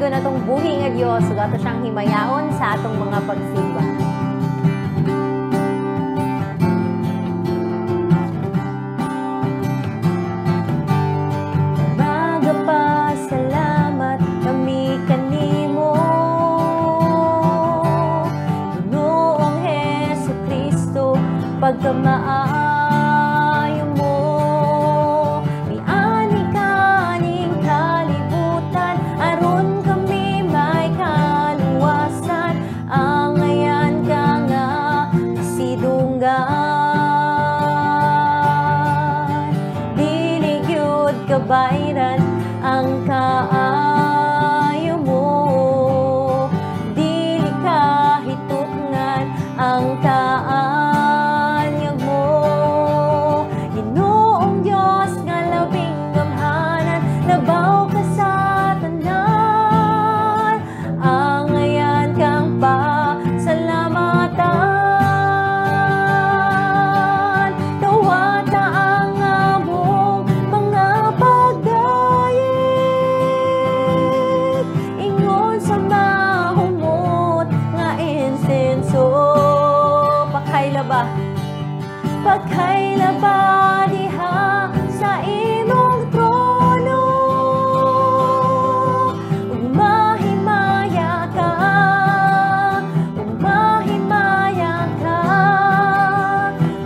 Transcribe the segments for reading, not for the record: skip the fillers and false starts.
Daygon atong buhi nga Dios ug ato siyang himayaon sa atong mga pagsimba. Magapasalamat kami kanimo, Ginoong Hesus Kristo, pagkamaayo mo. Miani kaning kalibutan aron kami may kaluwasan, angayan ka nga pasidunggan. Dili gyud kabayran ang kaayo mo, dili kahitunggan ang kaanyag mo. Ginoong Dios nga labing gamhanan, labaw ka sa tanan, angayan kang pasalamatan. Dawata ang among mga pagdayeg, ingon sa mahumot nga insenso. Pakaylaba, pakaylaba diha sa imong trono, ug mahimaya ka, ug mahimaya ka,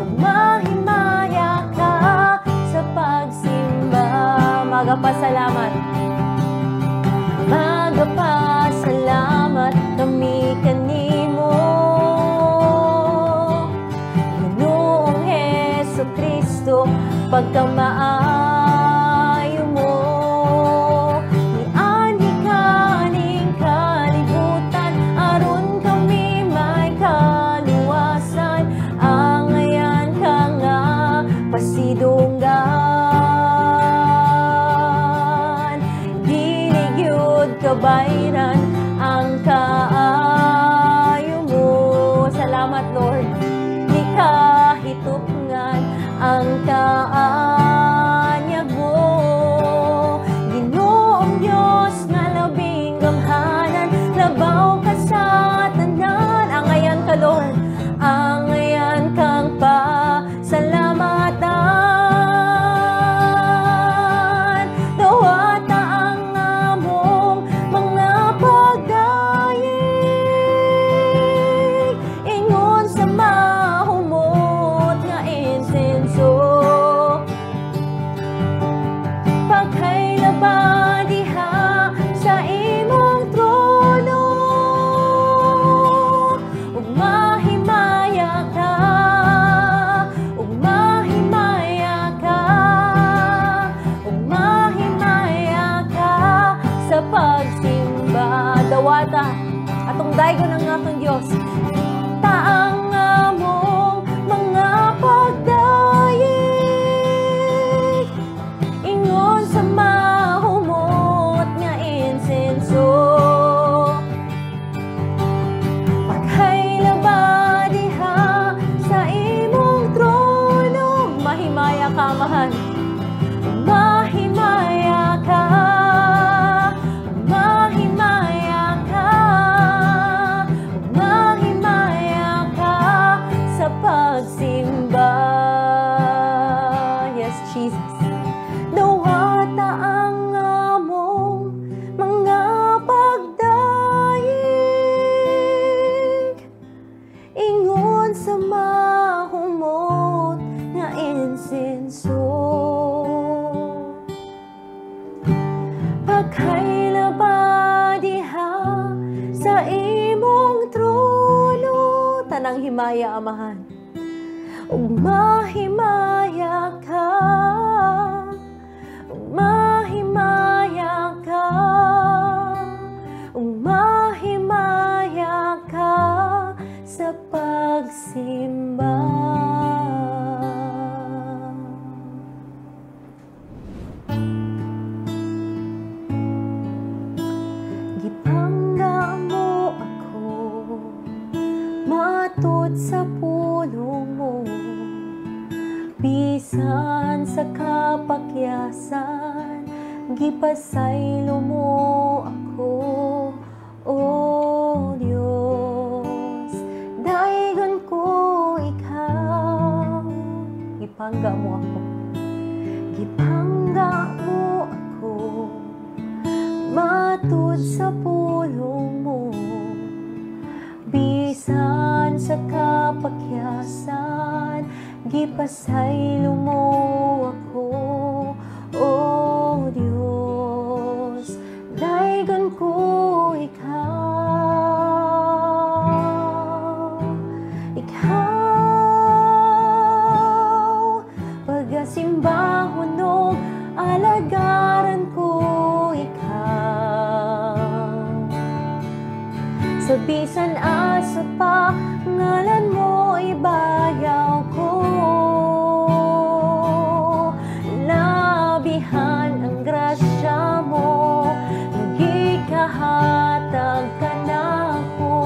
ug mahimaya ka sa pagsimba. Magapasalamat, magapasalamat kami kanimo, Ginoong Hesus Kristo, pagkamaayo mo. Miani kaning kalibutan aron kami may kaluwasan, angayan ka nga pasidunggan. Dili gyud kabayran ang kaayo mo. Salamat, Lord, di kahitupngan ang kaanyag mo. Ginoong Dios nga labing gamhanan, labaw ka sa tanan, angayan ka, Lord, angayan kang pasalamatan. Dawata ang among mga pagdayeg, ingon sa mahumot nga insenso. Pakaylaba diha sa imong trono, ug mahimaya ka, ug mahimaya ka, ug mahimaya ka sa pagsimba. Dawata atong daygon ang atong Dios, taang among mga pagdayeg, ingon sa mahumot nga insenso. Paghaylaba diha sa imong trono, mahimaya ka, Amahan, mahimaya ka, mahimaya ka, mahimaya ka sa pagsimba. Yes, Jesus. Dawata ang among mga pagdayeg, ingon sa mahumot nga insenso. Pagkaylaba diha sa imong trono, tanang himaya, Amahan, ug mahimaya ka, ug mahimaya ka, ug mahimaya ka sa pagsimba. Gipangga mo ako matud sa pulong mo, bisan sa kapakyasan, gipasaylo mo ako. ako, O Dios, daygon ko ikaw. Gipangga mo ako. Gipangga mo ako matud sa pulong mo. Bisan sa kapakyasan, gipasaylo mo ako, O Dios, daygon ko ikaw. Ikaw, pagasimbahon og alagaran ko ikaw. Sa bisan asa pa, ngalan mo ibayaw ko. Labihan ang grasya mo, nagikahatag ka nako.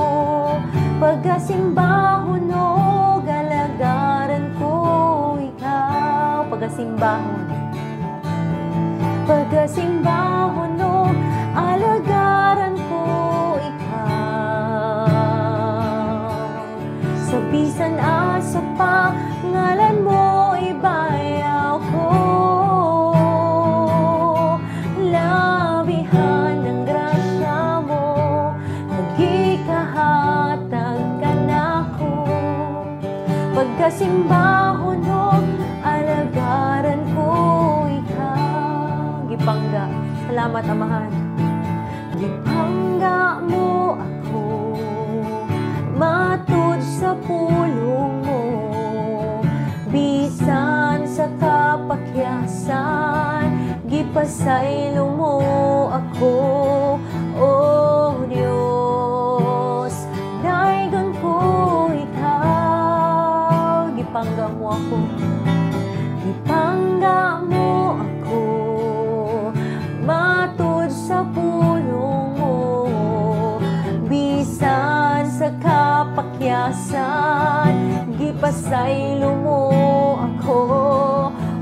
Pagasimbahon og alagaran ko ikaw. Pagasimbahon. Pagasimbahon og alagaran ko ikaw. Sa bisan asa pa, ngalan mo ibayaw ko. Labihan ang grasya mo, nagikahatag ka nako. Pagkasimbahon og alagaran ko ikaw. Gipangga. Salamat, Amahan. Gipangga mo ako matud sa pulong mo. Bisan sa kapakyasan, gipasaylo mo ako, O Dios, daygon ko ikaw. Gipangga mo ako. Gipangga mo ako matud sa pulong mo. Bisan sa kapakyasan, gipasaylo mo ako,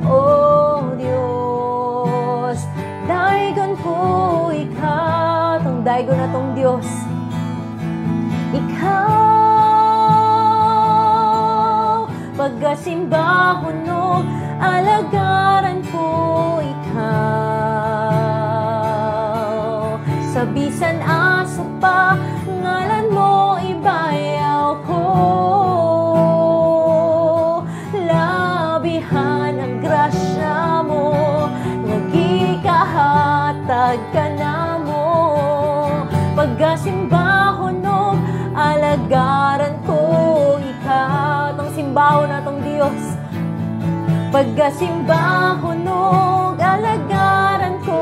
O Dios, daygon ko ikaw. Tong daygon na tong Dios. Ikaw, pagkasimbahon og alagaran ko ikaw. Sa bisan asa pa, ngalan mo ibayaw ko. Labihan ang grasya mo, nagikahatag ka namo. Pagkasimbahon og alagaran ko ikaw. Tong simbahon na tong Dios. Pagkasimbahon og alagaran ko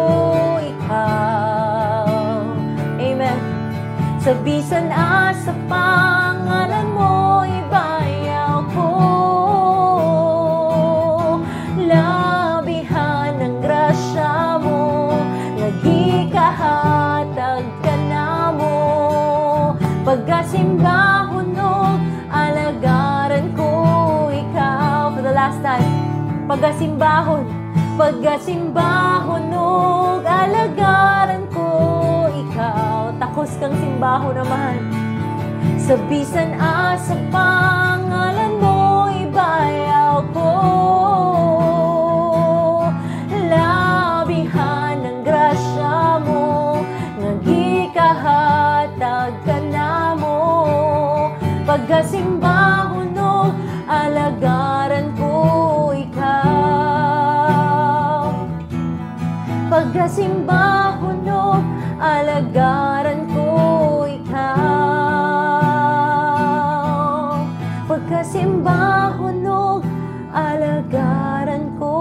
ikaw. Amen. Sa bisan asa pa, ngalan mo ibayaw ko. Labihan ang grasya mo, nagikahatag ka namo. Pagkasimbahon og alagaran ko ikaw. For the last time. Pagkasimbahon, pagkasimbahon og alagaran ko ikaw. Takos kang simbahon, Amahan. Sa bisan asa pa, ngalan mo ibayaw ko. Labihan ang grasya mo, nagikahatag ka namo. Pagkasimbahon og alagaran ko ikaw. Pagkasimbahon og alagaran ko ikaw. Pagkasimbahon og alagaran ko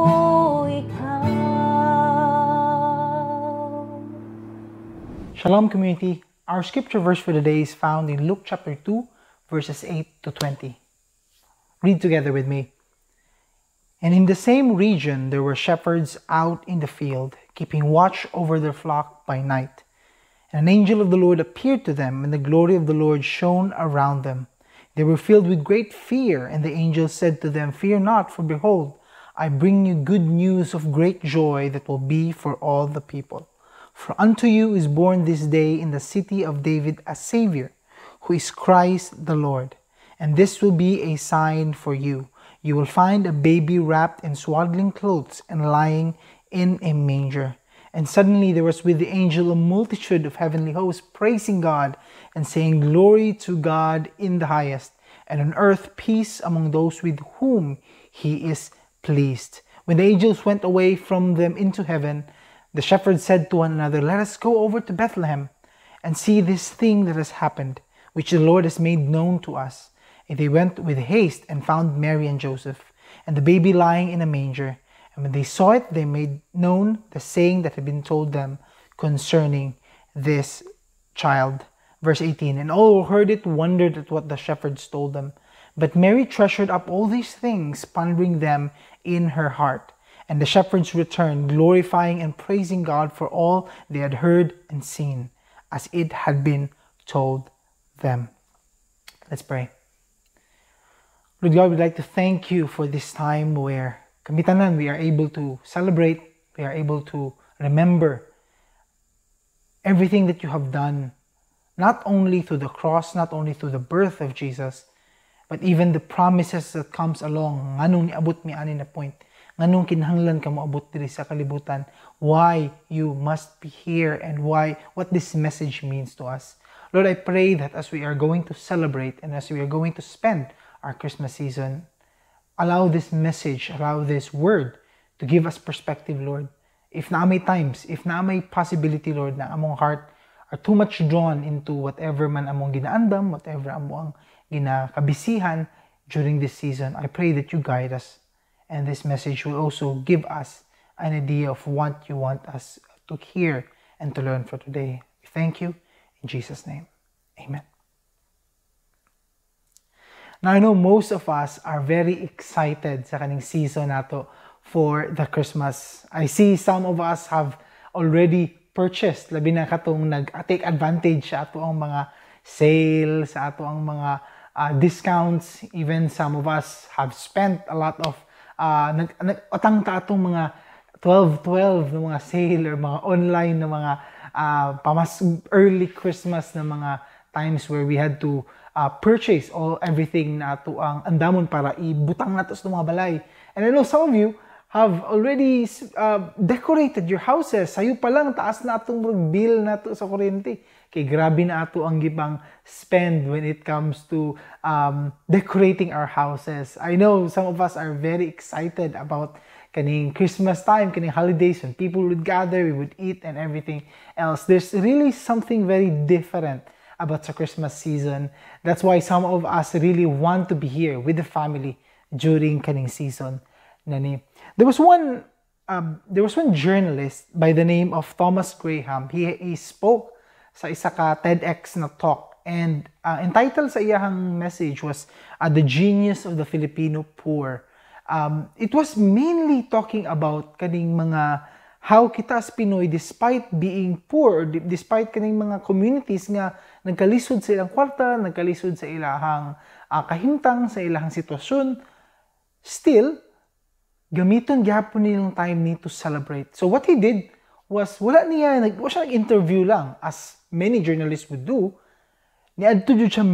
ikaw. Shalom, community. Our scripture verse for the day is found in Luke chapter 2, verses 8 to 20. Read together with me. "And in the same region there were shepherds out in the field, keeping watch over their flock by night. And an angel of the Lord appeared to them, and the glory of the Lord shone around them. They were filled with great fear, and the angel said to them, 'Fear not, for behold, I bring you good news of great joy that will be for all the people. For unto you is born this day in the city of David a Savior, who is Christ the Lord. And this will be a sign for you. You will find a baby wrapped in swaddling clothes and lying in a manger." And suddenly there was with the angel a multitude of heavenly hosts, praising God and saying, "Glory to God in the highest, and on earth peace among those with whom he is pleased." When the angels went away from them into heaven, the shepherds said to one another, "Let us go over to Bethlehem and see this thing that has happened, which the Lord has made known to us." And they went with haste and found Mary and Joseph, and the baby lying in a manger. And when they saw it, they made known the saying that had been told them concerning this child. Verse 18, "And all who heard it wondered at what the shepherds told them. But Mary treasured up all these things, pondering them in her heart. And the shepherds returned, glorifying and praising God for all they had heard and seen, as it had been told them." Let's pray. Lord God, we'd like to thank you for this time where kami tanan, we are able to celebrate, we are able to remember everything that you have done, not only through the cross, not only through the birth of Jesus, but even the promises that comes along. Nganong niabot mi ani na point? Nganong kinahanglan ka moabot diri sa kalibutan? Why you must be here and why what this message means to us. Lord, I pray that as we are going to celebrate and as we are going to spend our Christmas season, allow this message, allow this word to give us perspective, Lord. If naa may times, if naa may possibility, Lord, na among heart are too much drawn into whatever man among ginaandam, whatever among ginakabisihan during this season, I pray that you guide us. And this message will also give us an idea of what you want us to hear and to learn for today. We thank you in Jesus' name. Amen. Now, I know most of us are very excited sa kaning season nato for the Christmas. I see some of us have already purchased, labi na katong nag-take advantage sa atoang mga sale, sa atoang mga discounts. Even some of us have spent a lot of nag utang ta atong mga 12-12 na mga sale or mga online na mga pamas early Christmas na mga times where we had to purchase all everything na atoang andamon para ibutang nato sa mga balay. And I know some of you have already decorated your houses. Sayo pa lang, taas na atong bill nato sa kuryente. Kay grabe na ato ang gipang spend when it comes to decorating our houses. I know some of us are very excited about kaning Christmas time, kaning holidays, when people would gather, we would eat and everything else. There's really something very different about the Christmas season. That's why some of us really want to be here with the family during kaning season. Nani. There was one journalist by the name of Thomas Graham. He spoke sa isa ka TEDx na talk, and entitled sa iyahang message was "The Genius of the Filipino Poor." It was mainly talking about kaning mga how kita as Pinoy, despite being poor, despite kaning mga communities nga nagkalisod sa ilang kwarta, nagkalisod sa ilahang kahimtang, sa ilahang sitwasyon, still gamiton gyapon nilang time ni to celebrate. So what he did was wala niya nag wala siya nag-interview lang as many journalists would do. Niadto siya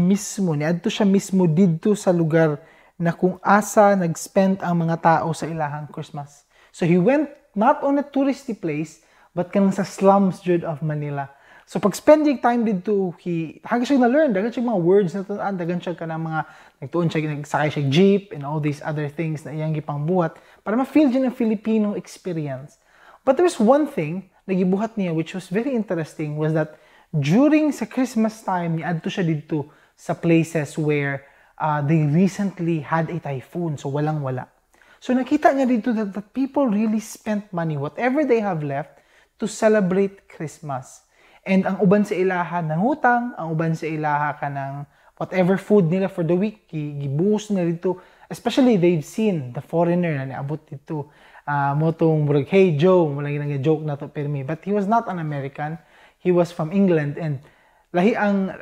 mismo didto sa lugar na kung asa nag-spend ang mga tao sa ilahang Christmas. So he went not on a touristy place but kanang sa slums jud of Manila. So pag spending time didto, he daghan siya na-learn, daghan siya mga words na tun-an, daghan siya kanang mga nagtuon siya, nagsakay siya jeep and all these other things na iyang gipang buhat para ma-feel jud ang Filipino experience. But there's one thing na gibuhat niya which was very interesting, was that during sa Christmas time, niadto siya didto sa places where they recently had a typhoon, so walang wala. So nakita niya didto that people really spent money, whatever they have left, to celebrate Christmas. And ang uban sa ilaha nangutang, ang uban sa ilaha kanang whatever food nila for the week, gibuhos nila didto. Especially they've seen the foreigner na niabot didto. Mao tong murag, "Hey Joe," mao lang joke na to pirmi. But he was not an American. He was from England, and lahi ang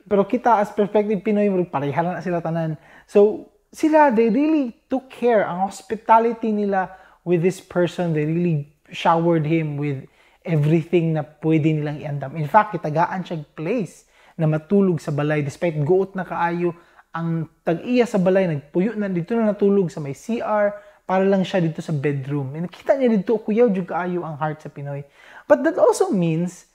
pero kita as perspective Pinoy, murag pareha na sila tanan. So sila, they really took care, ang hospitality nila with this person, they really showered him with everything na pwede nilang iandam. In fact, gitagaan siya place na matulog sa balay despite guot na kaayo. Ang tag-iya sa balay nagpuyo na didto, na natulog sa may CR para lang siya didto sa bedroom. And nakita niya didto, kuyaw jud kaayo ang heart sa Pinoy. But that also means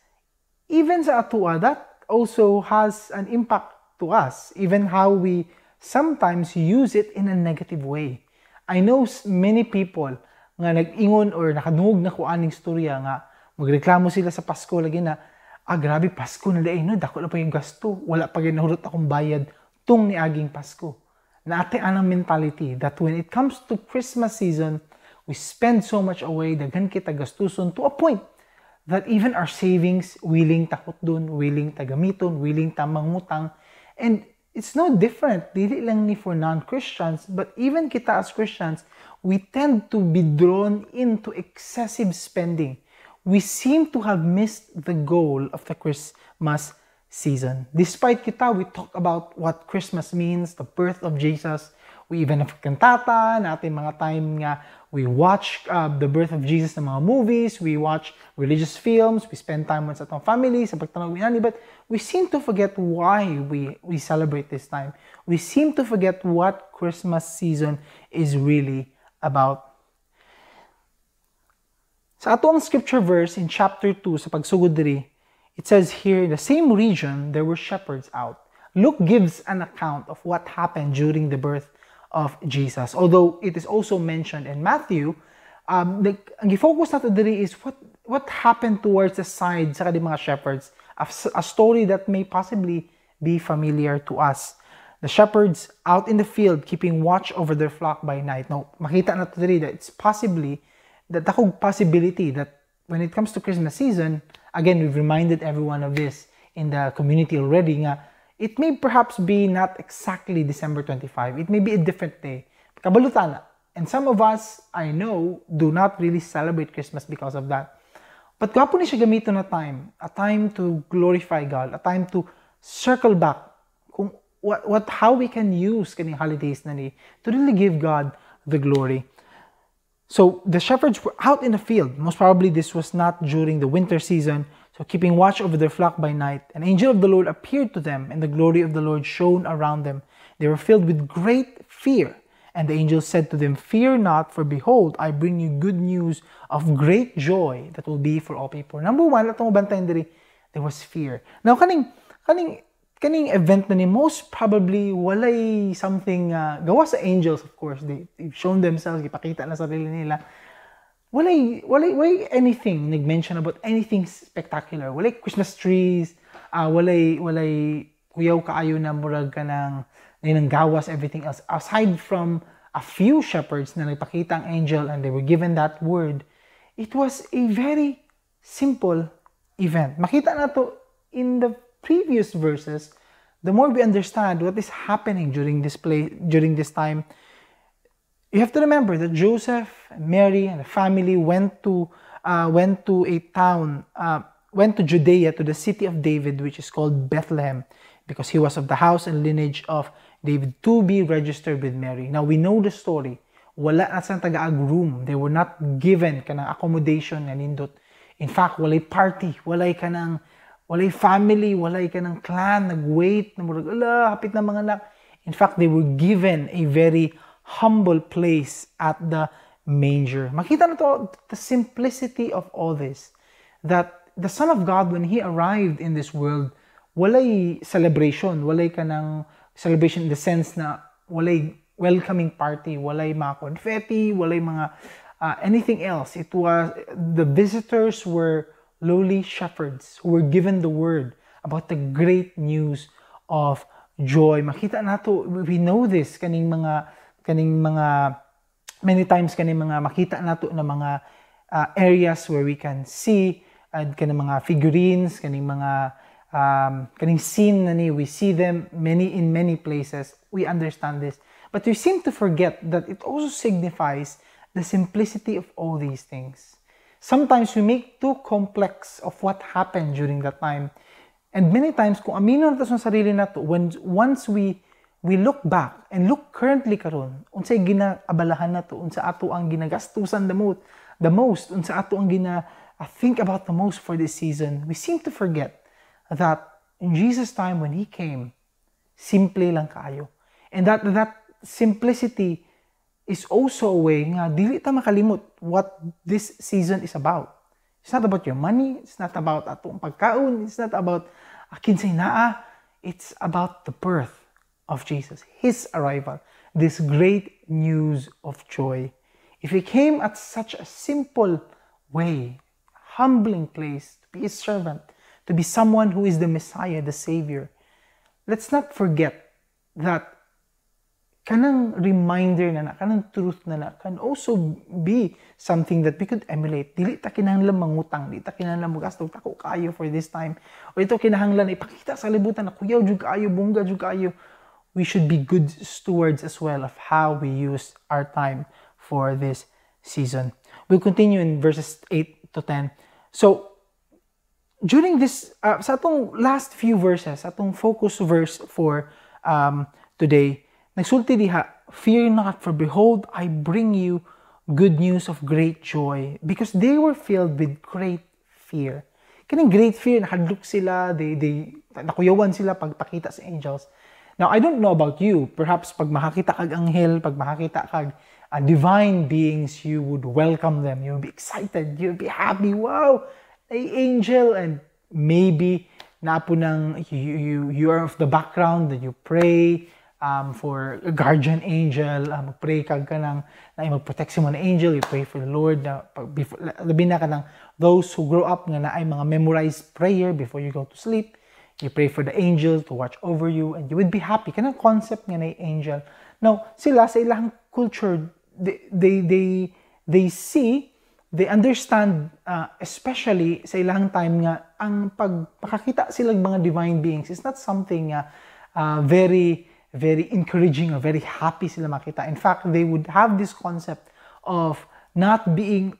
even sa atua, that also has an impact to us, even how we sometimes use it in a negative way. I know many people nga nag-ingon or nakadungog na ko aning storya nga magreklamo sila sa Pasko lagi na, "Ah, grabe, Pasko na diay, no, dako na pa yung gasto, wala pa nahurot akong bayad tung niaging Pasko." Naa tay anang mentality that when it comes to Christmas season, we spend so much away, daghan kita gastuson to a point that even our savings, willing ta hutdon, willing ta gamiton, willing ta mangutang. And it's no different, dili lang ni for non-Christians, but even kita as Christians, we tend to be drawn into excessive spending. We seem to have missed the goal of the Christmas season. Despite kita, we talk about what Christmas means, the birth of Jesus. We even have kantata, naa tay mga time nga we watch the birth of Jesus ng mga movies, we watch religious films, we spend time with atong family, sa pagtan-aw ani, but we seem to forget why we celebrate this time. We seem to forget what Christmas season is really about. Sa atoang scripture verse in chapter 2 sa pagsugod diri, it says here, "In the same region there were shepherds out." Luke gives an account of what happened during the birth of Jesus. Although it is also mentioned in Matthew, ang gi-focus nato diri is what happened towards the side sa kaning mga shepherds, a story that may possibly be familiar to us. The shepherds out in the field keeping watch over their flock by night. Now, makita nato diri that it's possibly that dakong possibility that when it comes to Christmas season, again, we've reminded everyone of this in the community already nga, it may perhaps be not exactly December 25. It may be a different day. Kabalo ta ana. And some of us, I know, do not really celebrate Christmas because of that. But gwapo ni siya gamiton na time, a time to glorify God, a time to circle back kung what how we can use kaning holidays na ni to really give God the glory. So the shepherds were out in the field. Most probably this was not during the winter season. So keeping watch over their flock by night, an angel of the Lord appeared to them, and the glory of the Lord shone around them. They were filled with great fear. And the angel said to them, "Fear not, for behold, I bring you good news of great joy that will be for all people." Number one, atong mabantayan diri, there was fear. Now, kaning event na ni, most probably walay something gawa sa angels. Of course, they've shown themselves, gipakita na sarili nila. Walay anything nag-mention about anything spectacular. Walay Christmas trees, walay kuyaw kaayo na murag kanang ng gawas, everything else aside from a few shepherds na nagpakita ang angel and they were given that word. It was a very simple event. Makita nato in the previous verses, the more we understand what is happening during this play, during this time. You have to remember that Joseph, Mary, and the family went to a town, went to Judea, to the city of David, which is called Bethlehem, because he was of the house and lineage of David, to be registered with Mary. Now we know the story. Wala na sa tagaag room. They were not given kanang accommodation nga nindot. In fact, walay party, walay kanang walay family, walay kanang clan nag-wait na murag ala hapit na manganak. In fact, they were given a very humble place at the manger. Makita nato the simplicity of all this. That the Son of God, when He arrived in this world, walay celebration, walay kanang celebration in the sense na walay welcoming party, walay mga confetti, walay mga anything else. It was, the visitors were lowly shepherds who were given the word about the great news of joy. Makita nato, we know this, kaning mga many times kaning mga makita nato na mga areas where we can see and kaning mga figurines, kaning mga kaning scene na ni, we see them many in many places. We understand this. But we seem to forget that it also signifies the simplicity of all these things. Sometimes we make too complex of what happened during that time. And many times, kung amino nato sa sarili nato, when once we look back and look currently karon, unsay ginaabalahan nato, unsa ato ang ginagastusan the most, unsa ato ang gina think about the most for this season, we seem to forget that in Jesus' time when He came, simple lang kaayo. And that simplicity is also a way nga dili ta makalimot what this season is about. It's not about your money, it's not about atong pagkaon, it's not about kinsay naa, it's about the birth of Jesus, His arrival, this great news of joy. If He came at such a simple way, humbling place, to be a servant, to be someone who is the Messiah, the Savior, let's not forget that kanang reminder na na, kanang truth na na, can also be something that we could emulate. Dili ta kinahanglan mangutang, dili ta kinahanglan mogasto dako kaayo for this time. O ito kinahanglan ipakita sa libutan na kuyaw jud kaayo, bongga jud kaayo. We should be good stewards as well of how we use our time for this season. We'll continue in verses 8 to 10. So, during this, sa atong last few verses, atong focus verse for today, nagsulti diha, "Fear not, for behold, I bring you good news of great joy," because they were filled with great fear. Kaning great fear, nahadlok sila, they, nakuyawan sila pagpakita sa angels. Now, I don't know about you. Perhaps pag makakita kag anghel, pag makakita kag divine beings, you would welcome them. You would be excited. You would be happy. "Wow, a angel." And maybe naa po nang you are of the background that you pray for a guardian angel, mag-pray kag kanang na mag-protect sa mga angel, you pray for the Lord na before, labi na kanang those who grow up nga naay mga memorized prayer before you go to sleep, you pray for the angel to watch over you and you would be happy. Kanang concept nga na angel. Now, sila sa ilang culture, they see, they understand, especially sa ilang time nga ang pag makakita sila mga divine beings is not something very very encouraging or very happy sila makita. In fact, they would have this concept of not being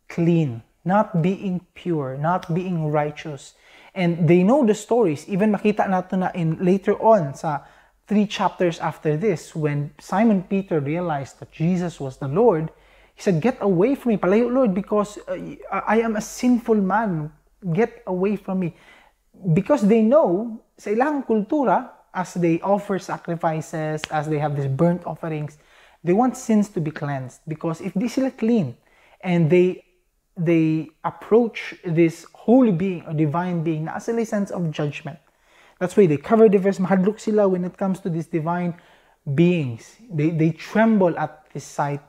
clean, not being pure, not being righteous. And they know the stories. Even makita nato na in later on sa three chapters after this, when Simon Peter realized that Jesus was the Lord, he said, "Get away from me, palayo Lord, because I am a sinful man. Get away from me." Because they know, sa ilang kultura, as they offer sacrifices, as they have these burnt offerings, they want sins to be cleansed. Because if di sila clean and they approach this holy being or divine being, naa sila sense of judgment. That's why they cover the verse, mahadlok sila when it comes to these divine beings. They tremble at this sight.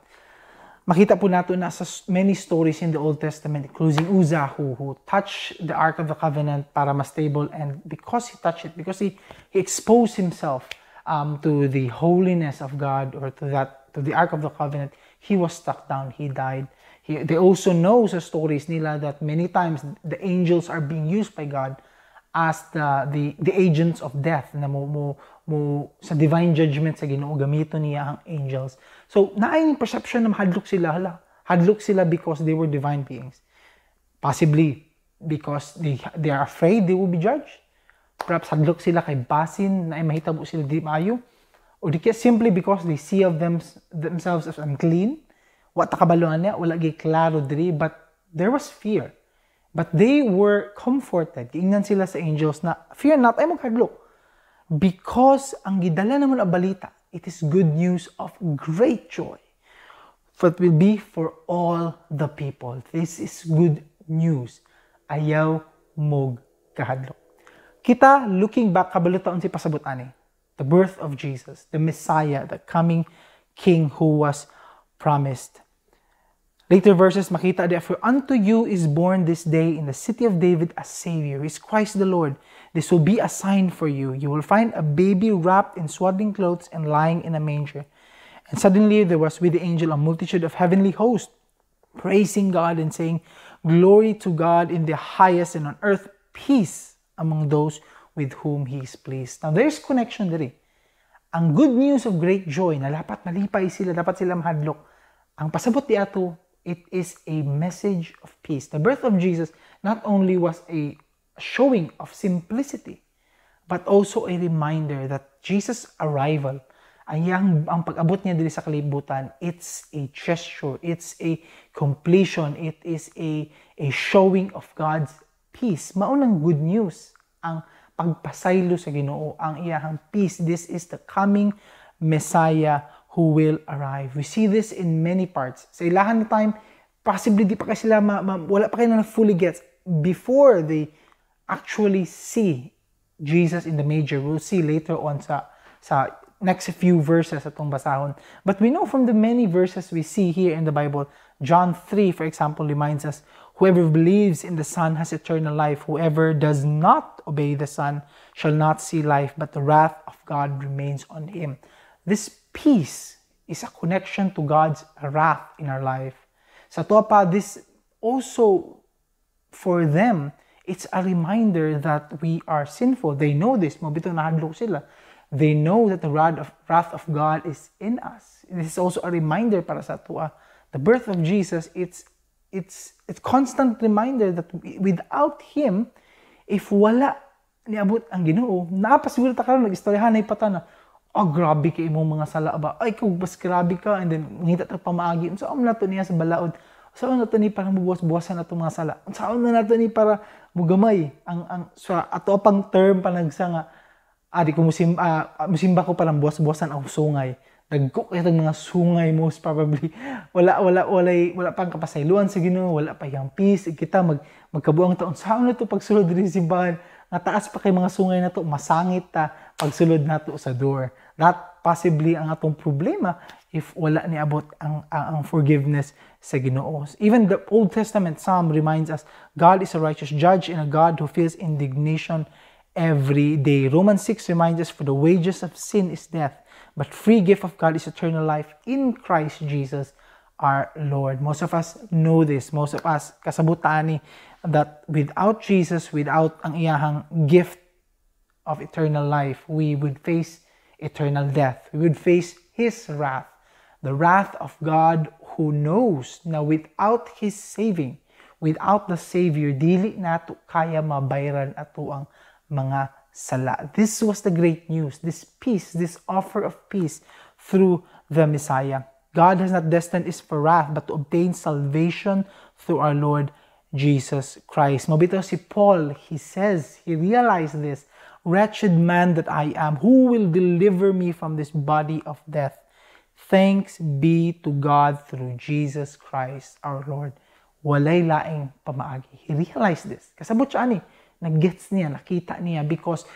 Makita po nato na sa many stories in the Old Testament, including Uzzah, who touched the Ark of the Covenant para mas stable, and because he touched it, because he exposed himself to the holiness of God or to the Ark of the Covenant, he was struck down, he died. They also know sa stories nila that many times the angels are being used by God as the agents of death na mo sa divine judgment sa Ginoo, gamiton niya ang angels. So naay perception na mahadlok sila, hala. Hadlok sila because they were divine beings. Possibly because they are afraid they will be judged. Perhaps hadlok sila kay basin naay mahitabo sila di maayo. O di kaya simply because they see of themselves as unclean. Wa ta kabalo niya, wala gyud klaro diri, but there was fear. But they were comforted. Giingnan sila sa angels na, "Fear not, ayaw maghadlok. Because ang gidala namo na balita, it is good news of great joy. For it will be for all the people." This is good news. Ayaw mog kahadlok. Kita, looking back, kabalo ta unsay pasabot ani. The birth of Jesus, the Messiah, the coming King who was promised. Later verses, makita diya, "For unto you is born this day in the city of David a Savior, is Christ the Lord. This will be a sign for you. You will find a baby wrapped in swaddling clothes and lying in a manger." And suddenly there was with the angel a multitude of heavenly hosts, praising God and saying, "Glory to God in the highest, and on earth peace among those with whom He is pleased." Now there's connection diri. Ang good news of great joy na dapat malipay sila, dapat sila mahadlok. Ang pasabot di ato, it is a message of peace. The birth of Jesus not only was a showing of simplicity, but also a reminder that Jesus' arrival Ang pag-abot niya diri sa kalibutan, it's a gesture, it's a completion, it is a showing of God's peace. Mao nang good news ang pagpasaylo sa Ginoo, ang iyahang peace. This is the coming Messiah who will arrive. We see this in many parts. Sa ilahan na time, possibly di pa kay sila wala pa kayo na fully gets before they actually see Jesus in the manger. We'll see later on sa next few verses atong basahon. But we know from the many verses we see here in the Bible, John 3, for example, reminds us, "Whoever believes in the Son has eternal life. Whoever does not obey the Son shall not see life, but the wrath of God remains on him." This peace is a connection to God's wrath in our life. Sa ato pa, this also for them, it's a reminder that we are sinful. They know this. Mao bitaw nahadlok sila. They know that the wrath of God is in us. This is also a reminder para sa atoa. The birth of Jesus, it's constant reminder that without Him, if wala niabot ang Ginoo, naa pa siguro ta karon nag-istoryahanay pa ta na, "Oh, grabe kay imong mga sala ba? Ay, kung bas grabe ka," and then ngita ta pamaagi. Unsa man nato niya sa balaod? Unsa man nato ni para mubuwas-buwasan atong mga sala? Unsa man nato ni para mugamay ang sa ato pang term panagsa nga, "Ah, di ko musimba ko para buwas-buwasan ang sungay"? Dagko kay mga sungay. Most probably wala wala walay wala pang kapasayloan sa Ginoo, wala pa yang peace. Kita magkabuang taon saan na to pagsulod diri sa simbahan nga taas pa kay mga sungay nato, masangit ta pagsulod nato sa door. That possibly ang atong problema if wala niabot ang forgiveness sa Ginoo. Even the Old Testament Psalm reminds us God is a righteous judge and a God who feels indignation every day. Romans 6 reminds us, "For the wages of sin is death, but free gift of God is eternal life in Christ Jesus our Lord." Most of us know this. Most of us kasabutan ni that without Jesus, without ang iyahang gift of eternal life, we would face eternal death. We would face His wrath. The wrath of God who knows na without His saving, without the Savior, dili nato kaya mabayran ato ang mga sala. This was the great news, this peace, this offer of peace through the Messiah. God has not destined us for wrath, but to obtain salvation through our Lord Jesus Christ. Mao bitaw si Paul, he says, he realized this, "Wretched man that I am, who will deliver me from this body of death? Thanks be to God through Jesus Christ our Lord." Walay laing pamaagi. He realized this. Kasabot siya ani. Nag-gets niya, nakita niya because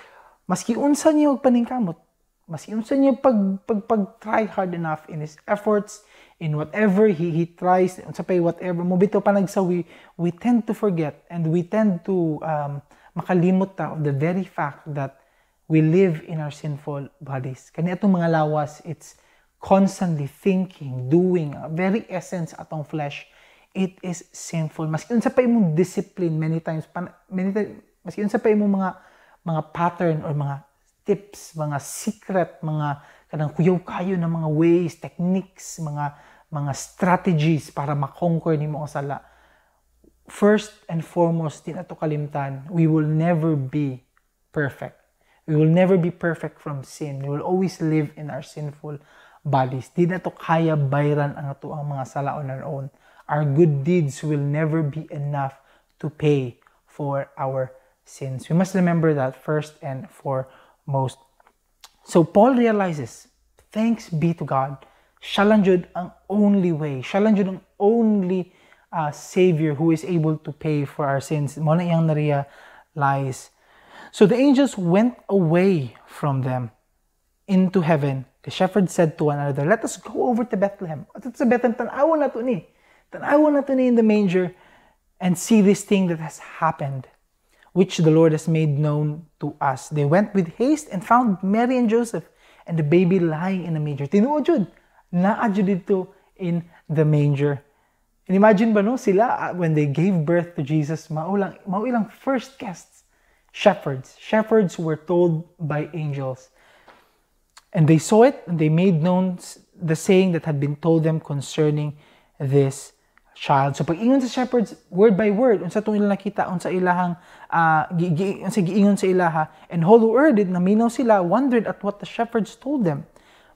maski unsa niya og paningkamot, maski unsa niya pag try hard enough in his efforts, in whatever he tries, unsa pay whatever, mao bitaw panagsa we tend to forget and we tend to makalimot ta of the very fact that we live in our sinful bodies. Kani atong mga lawas, it's constantly thinking, doing, very essence atong flesh, it is sinful. Maski unsa pa imong discipline many times, many times, maski unsa pa imong mga pattern or mga tips, mga secret, mga kanang kuyaw kayo ng mga ways, techniques, mga strategies para ma-conquer nimo ang sala. First and foremost, di nato kalimtan, we will never be perfect. We will never be perfect from sin. We will always live in our sinful bodies. Di nato kaya bayran ang ato ang mga sala on our own. Our good deeds will never be enough to pay for our sins. We must remember that first and foremost. So Paul realizes, thanks be to God, siya lang jud ang only way. Siya lang jud ang only Savior who is able to pay for our sins. Mao na iyang na-realize. So the angels went away from them into heaven. The shepherds said to one another, "Let us go over to Bethlehem." At sa Bethlehem, tan-awon nato ni. Tan-awon nato ni in the manger and see this thing that has happened, which the Lord has made known to us. They went with haste and found Mary and Joseph and the baby lying in a manger. Tinuod jud, naa jud didto in the manger. And imagine ba no, sila, when they gave birth to Jesus, mao ilang first guests, shepherds. Shepherds were told by angels. And they saw it and they made known the saying that had been told them concerning this child. So pag ingon sa shepherds, word by word, unsa tong ilang nakita, unsa ilahang unsa giingon sa ilaha, and all who heard it, naminaw sila, wondered at what the shepherds told them.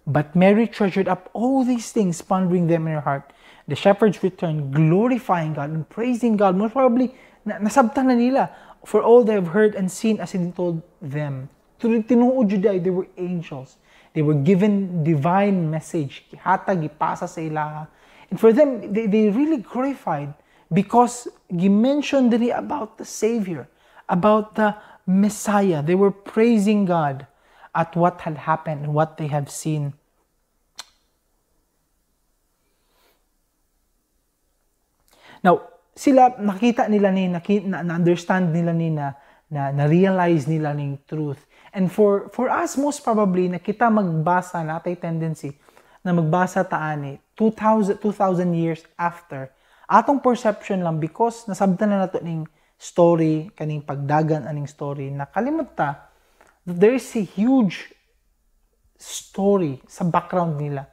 But Mary treasured up all these things, pondering them in her heart. The shepherds returned, glorifying God and praising God. Most probably, nasabtan na nila for all they have heard and seen as He told them. Tinuod jud they were angels. They were given divine message. Gihatag, gipasa sa ila. And for them, they really glorified because gi-mention diri about the Savior, about the Messiah. They were praising God at what had happened and what they have seen. Now, sila, nakita nila ni, na-understand nila ni, na, na, na-realize nila ning truth. And for us, most probably, na kita magbasa, natay tendency, na magbasa taani, 2,000 years after, atong perception lang, because nasabtan na nato ning story, kaning pagdagan aning story, nakalimot ta, that there is a huge story sa background nila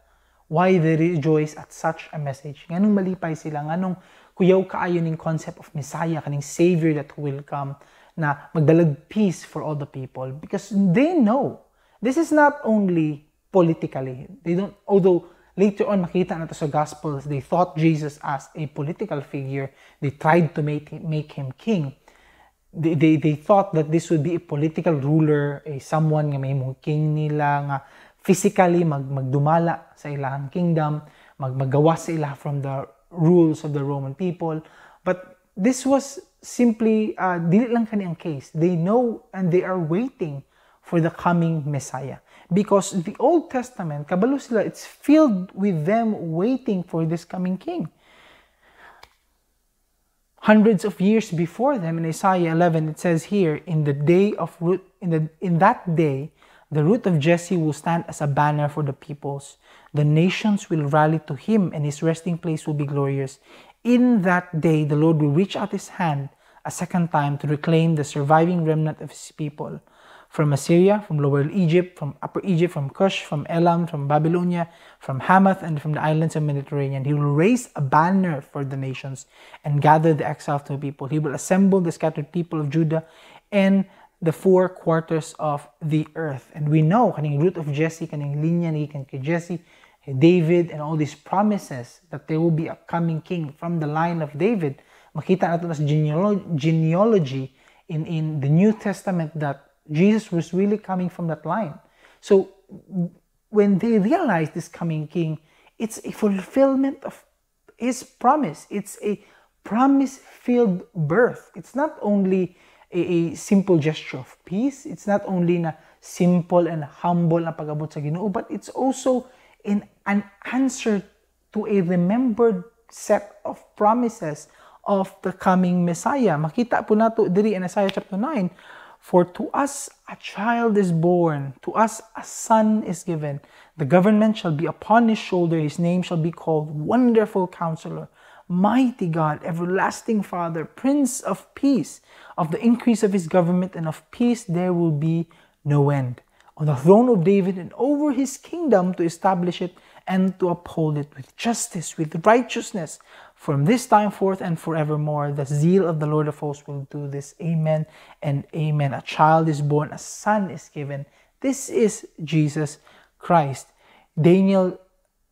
why they rejoice at such a message. Nganong malipay sila, nganong kuyaw kaayo ning concept of Messiah, kaning Savior that will come, na magdalag peace for all the people. Because they know, this is not only politically. They don't, although later on makita na to sa Gospels, they thought Jesus as a political figure. They tried to make him king. They thought that this would be a political ruler, a someone nga mahimong king nila, nga physically magdumala sa ilang kingdom, maggawas sa ila from the rules of the Roman people. But this was simply, dili lang kani ang case. They know and they are waiting for the coming Messiah. Because the Old Testament, kabalo sila, it's filled with them waiting for this coming king. Hundreds of years before them, in Isaiah 11, it says here, in the day of root, in the in that day, the root of Jesse will stand as a banner for the peoples. The nations will rally to him, and his resting place will be glorious. In that day, the Lord will reach out his hand a second time to reclaim the surviving remnant of his people. From Assyria, from Lower Egypt, from Upper Egypt, from Cush, from Elam, from Babylonia, from Hamath, and from the islands of Mediterranean. He will raise a banner for the nations and gather the exiles to the people. He will assemble the scattered people of Judah and the four quarters of the earth. And we know, kaning root of Jesse, kaning linya ni kay Jesse, David, and all these promises that there will be a coming king from the line of David. Makita nato na sa genealogy in the New Testament that Jesus was really coming from that line. So when they realize this coming king, it's a fulfillment of his promise. It's a promise-filled birth. It's not only a simple gesture of peace. It's not only na simple and humble na pag-abot sa Ginoo, but it's also in an answer to a remembered set of promises of the coming Messiah. Makita po nato diri in Isaiah chapter 9, for to us a child is born, to us a son is given. The government shall be upon his shoulder, his name shall be called Wonderful Counselor, Mighty God, Everlasting Father, Prince of Peace. Of the increase of his government and of peace there will be no end. On the throne of David and over his kingdom to establish it and to uphold it with justice, with righteousness, from this time forth and forevermore. The zeal of the Lord of hosts will do this. Amen and amen. A child is born, a son is given. This is Jesus Christ. Daniel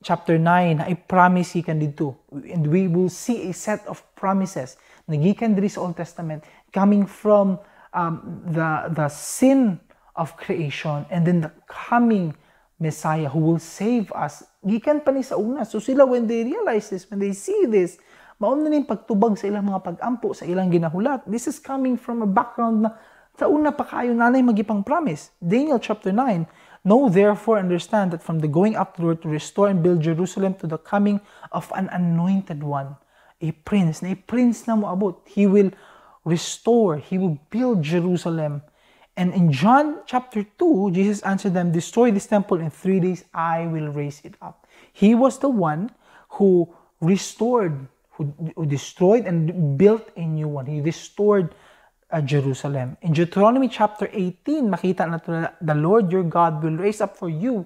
chapter 9, I promise gikan didto. And we will see a set of promises nagikan diri sa Old Testament coming from the sin of creation and then the coming Messiah who will save us. Gikan pa ni sa una. So sila, when they realize this, when they see this, mauna na yung pagtubag sa ilang mga pag-ampo, sa ilang ginahulat. This is coming from a background na sa una pa kayo nanay magipang promise. Daniel chapter 9, know therefore, understand that from the going up to the Lord to restore and build Jerusalem to the coming of an anointed one, a prince, na a prince na moabot. He will restore, he will build Jerusalem. And in John chapter 2, Jesus answered them, destroy this temple, in 3 days I will raise it up. He was the one who restored, who destroyed and built a new one. He restored Jerusalem. In Deuteronomy chapter 18, makita nato, the Lord your God will raise up for you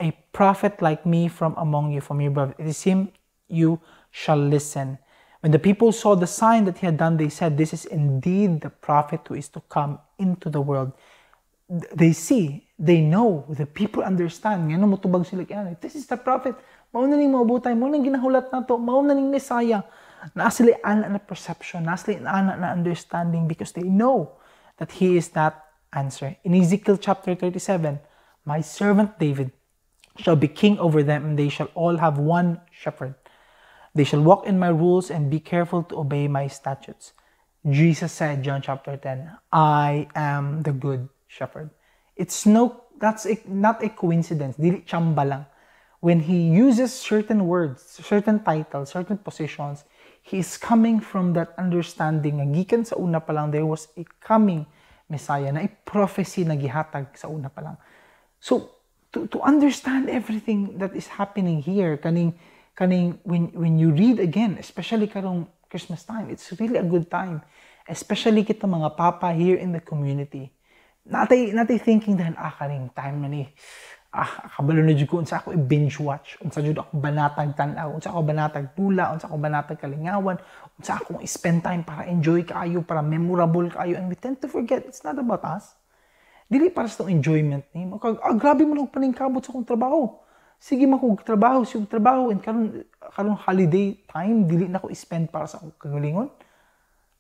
a prophet like me from among you, from your brothers. It is him you shall listen. When the people saw the sign that he had done, they said, this is indeed the prophet who is to come into the world. They see, they know, the people understand. Nga motubag sila kaya, "This is the prophet. Mao na ning moabutay, mao nang ginahulat nato, mao na ning Messiah." Naa sila ana na perception, naa sila ana na understanding because they know that he is that answer. In Ezekiel chapter 37, "My servant David shall be king over them, and they shall all have one shepherd. They shall walk in my rules and be careful to obey my statutes." Jesus said, John chapter 10, "I am the good shepherd." It's no, that's a, not a coincidence. Dili chamba lang. When he uses certain words, certain titles, certain positions, he is coming from that understanding nga gikan sa una pa lang there was a coming Messiah na a prophecy na gihatag sa una pa lang. So to understand everything that is happening here, kaning when you read again, especially karong Christmas time, it's really a good time. Especially kita mga papa here in the community. Natay thinking dahil kaning time na ni, kabalo na jud ko unsa ako i-binge watch, unsa jud ako banatag tan-aw, unsa ako banatag dula, unsa ako banatag kalingawan, unsa akong spend time para enjoy kaayo, para memorable kaayo, and we tend to forget it's not about us. Dili para sa enjoyment nimo. Kag grabe man og paningkamot sa akong trabaho. Sige man kog trabaho, sige trabaho, and karon holiday time dili na ko spend para sa akong kagalingon.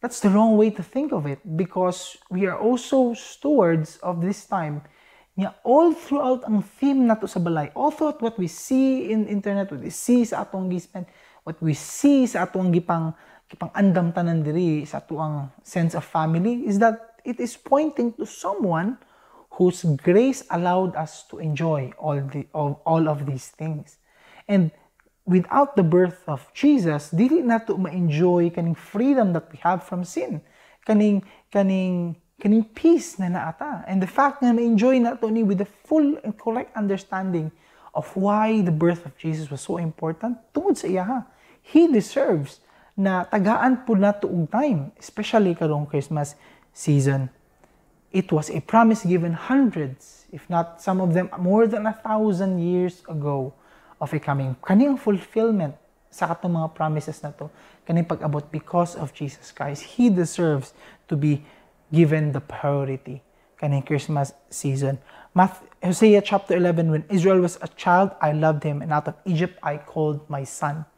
That's the wrong way to think of it because we are also stewards of this time. Nga all throughout ang theme nato sa balay, all throughout what we see in internet, what we see sa atong gi-spend, what we see sa atong gipang andam tanan diri sa atoang sense of family is that it is pointing to someone whose grace allowed us to enjoy all of these things. And without the birth of Jesus, dili nato ma-enjoy kaning freedom that we have from sin. Kaning peace na naata. And the fact na ma-enjoy nato ni with the full and correct understanding of why the birth of Jesus was so important, tungod sa iya ha. He deserves na tagaan pud nato og time, especially karong Christmas season. It was a promise given hundreds, if not some of them more than 1,000 years ago of a coming. Kaning fulfillment sa katong mga promises na to, kaning pag-abot because of Jesus Christ. He deserves to be given the priority kaning Christmas season. Hosea chapter 11, "When Israel was a child, I loved him, and out of Egypt I called my son."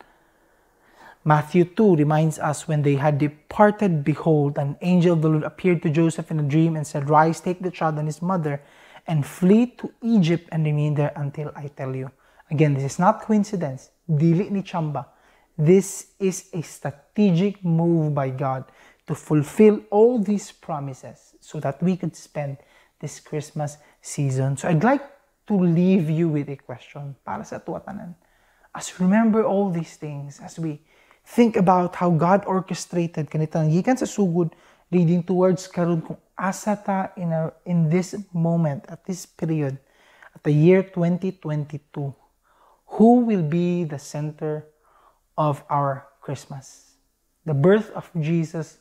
Matthew 2 reminds us, "When they had departed, behold, an angel of the Lord appeared to Joseph in a dream and said, 'Rise, take the child and his mother, and flee to Egypt and remain there until I tell you.'" Again, this is not coincidence. Dili ni chamba. This is a strategic move by God to fulfill all these promises so that we could spend this Christmas season. So I'd like to leave you with a question para sa atoa tanan. As we remember all these things, as we think about how God orchestrated kanita gikan sa sugod leading towards karon kung asa ta in this moment, at this period, at the year 2022, who will be the center of our Christmas? The birth of Jesus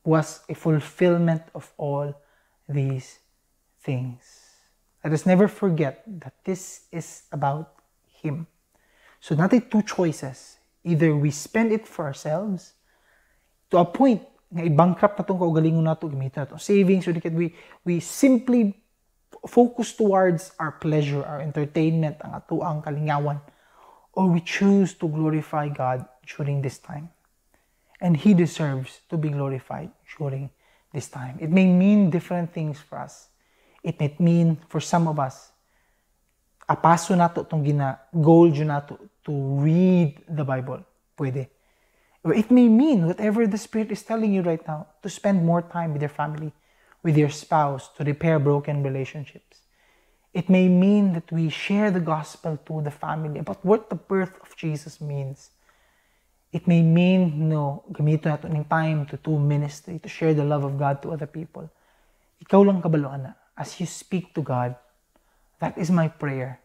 was a fulfillment of all these things. Let us never forget that this is about Him. So naa tay two choices. Either we spend it for ourselves to a point nga i-bankrupt na tong kaugalingon nato, gamiton nato savings, so that we simply focus towards our pleasure, our entertainment, ang atoang kalingawan, or we choose to glorify God during this time. And He deserves to be glorified during this time. It may mean different things for us. It may mean for some of us, apaso nato tong gina goal nato to read the Bible. Pwede. Or it may mean whatever the Spirit is telling you right now, to spend more time with your family, with your spouse, to repair broken relationships. It may mean that we share the gospel to the family about what the birth of Jesus means. It may mean, no, gamiton nato ning time to do ministry, to share the love of God to other people. Ikaw lang kabalo ana. As you speak to God, that is my prayer,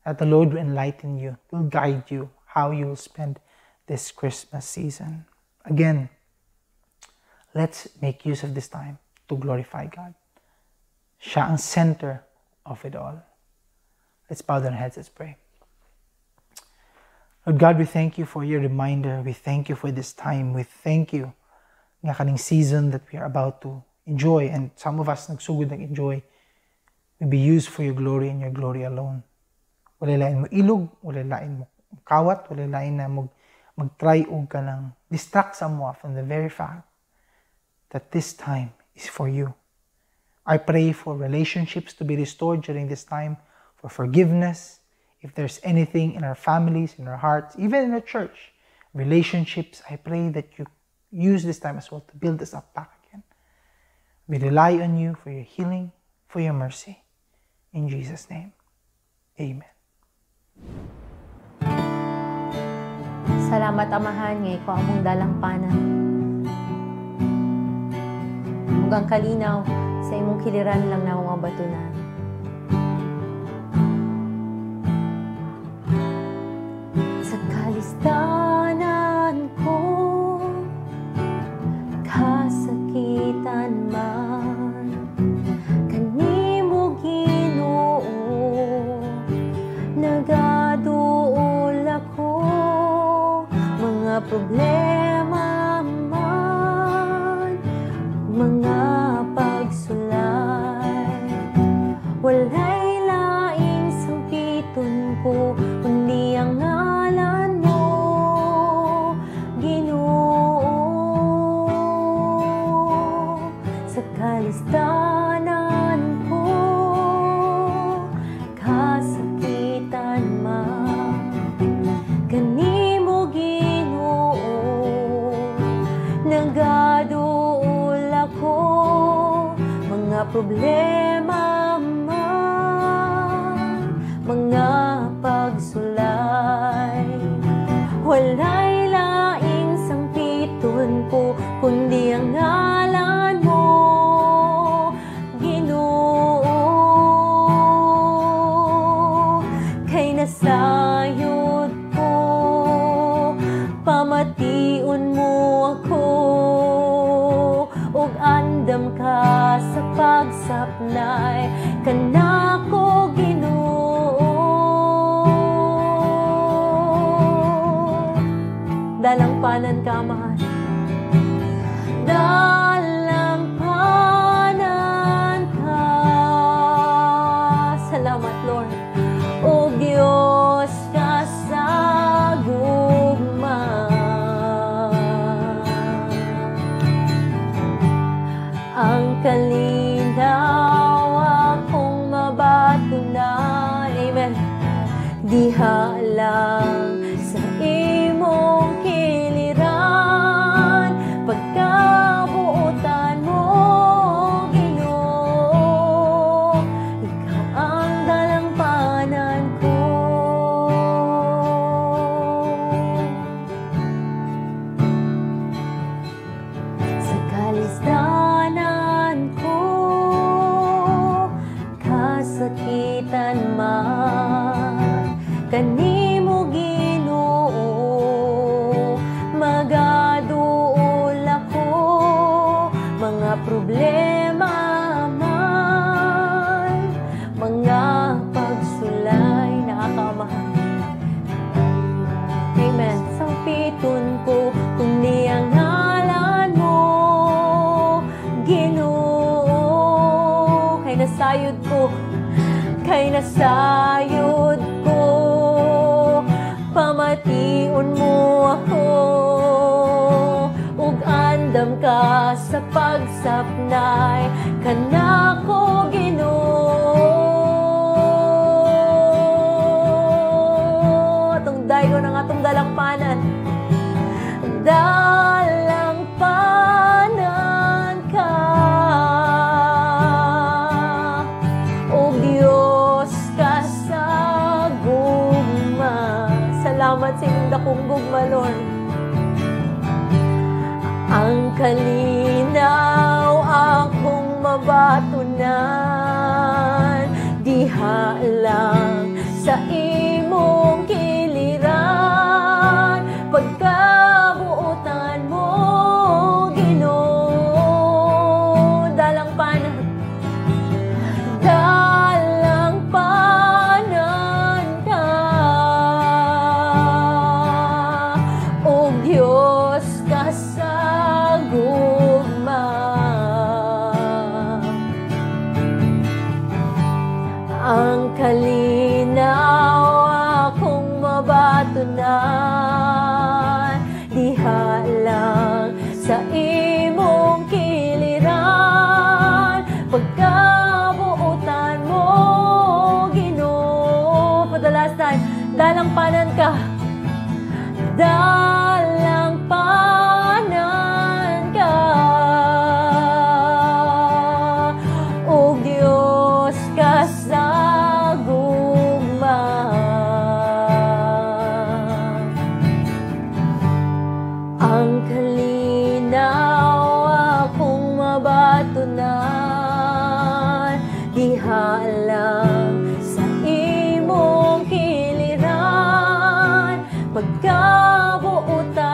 that the Lord will enlighten you, will guide you how you will spend this Christmas season. Again, let's make use of this time to glorify God. Siya ang center of it all. Let's bow down our heads, let's pray. Lord God, we thank you for your reminder. We thank you for this time. We thank you nga kaning season that we are about to enjoy, and some of us nagsugod nag-enjoy, will be used for your glory and your glory alone. Walay lain mo ilog, walay lain mo kawat, walay lain na mag-try og kanang distract sa from the very fact that this time is for you. I pray for relationships to be restored during this time, for forgiveness. If there's anything in our families, in our hearts, even in our church, relationships, I pray that you use this time as well to build us up back again. We rely on you for your healing, for your mercy. In Jesus' name, amen. Salamat, Amahan, nga ikaw among dalangpanan. Ug ang kalinaw sa imong kiliran lang na mga batunan. Sa kalistanan ko, kasakitan man, kanimo Ginoo, nagaduol ako, mga problema man, mga pagsulay, walay laing sampiton ko, kundi ang ngalan mo, Ginoo. Sa kalistanan ko, kasakitan man, kanimo Ginoo, nagaduol ako, mga problema man, mga pagsulay, walay laing sampiton ko, kundi ang ngalan mo, Ginoo. Kay nasayod ko, pamation mo ako, ug andam ka sa pagsapnay kanako, Ginoo. Dalangpanan ka, Amahan. Dalangpanan ka. Salamat, Lord. O Diyos ka sa gugma. Ang kalinaw akong mabatunan. Amen. Diha lang sa imong kiliran, pagkabuotan mo, Ginoo, ikaw ang dalangpanan ko. Sa kalistanan ko, kasakitan man, kanimo Ginoo, magaduol ako, mga problema man, mga pagsulay, nakakamahal. Amen. Sampiton ko, kundi ang ngalan mo, Ginoo. Kay nasayod ko, kay nasayod ko, pamation mo ako, ug andam ka sa pagsapnay kanako, Ginoo. Atong daygon ang atong dalangpanan. Dalangpanan ka, O Diyos ka sa gugma. Salamat sa imong dakong gugma, Lord. Ang kalinaw akong mabatunan, diha lang sa imong kiliran, pagkabuotan mo, Ginoo. Dalangpanan, dalangpanan ka, O Diyos ka sa gugma. Dalangpanan ka ug Dios ka sa gugma. Ang kalinaw akong mabatunan diha lang sa imong kiliran, pagkabuotan.